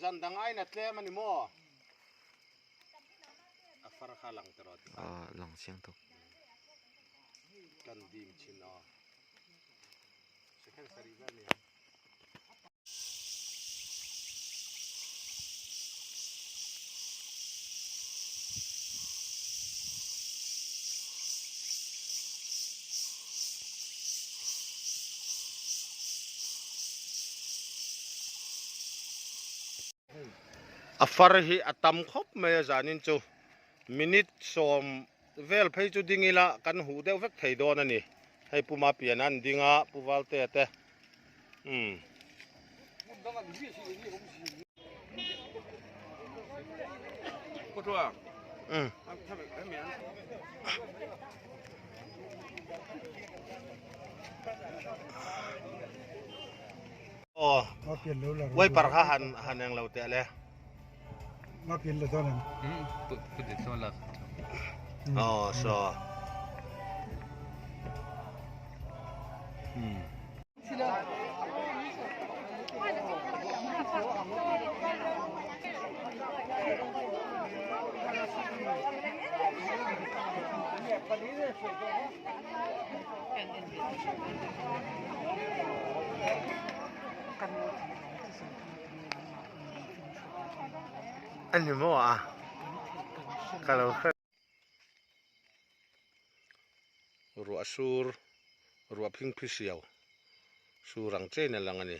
Zan dang aiin a tlem a ni maw? A far kha lang ta rawh ti kha. Aw lang chiang tawk. Kan dim chin aw. Second sarih vel ni. A far hi a tam khawp mai a zanin chu minute sawm vel phei chu ding ila kan huh deuh vek thei dawn a ni hei Pu Mapiana an ding a Pu Valtea te umm. Aw wiper kha han han eng lo teh le. Aw so. A ni maw a ka lo hre ruah sur ruah phing phi siau sur ang chen a lang a ni.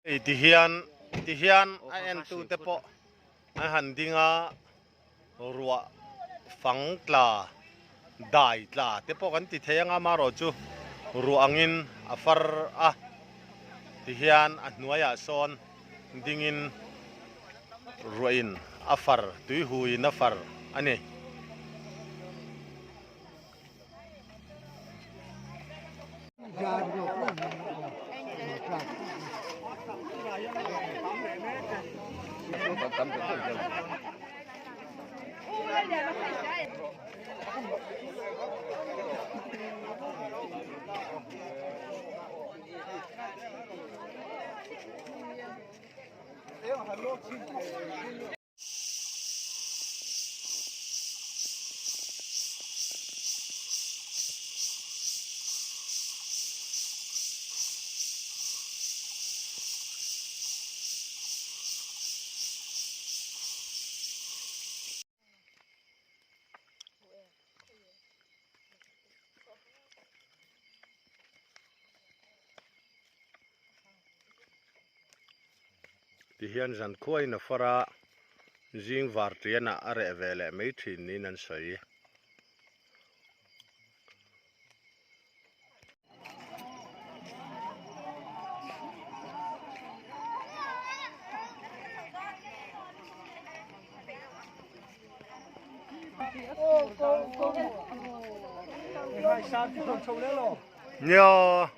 Hei ti hian ti hian a en tu te pawh an han ding a ruah fang tla dai tla te pawh kan ti thei ang a amaherawhchu ruah angin a far a ti hian a hnuaiah sawn dingin ruahin a far tui huiin a far a ni. Tihian zan khuain a far a, zing var tianah a reh ve leh mai thin niin an sawi. Nia.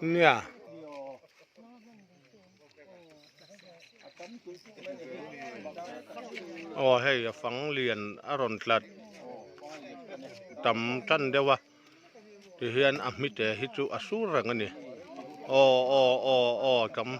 Nia. Aw hei a fang lian a rawn tlat tam tan deuh a tihian a hmite hi chu a sur reng a ni aw aw aw aw tam.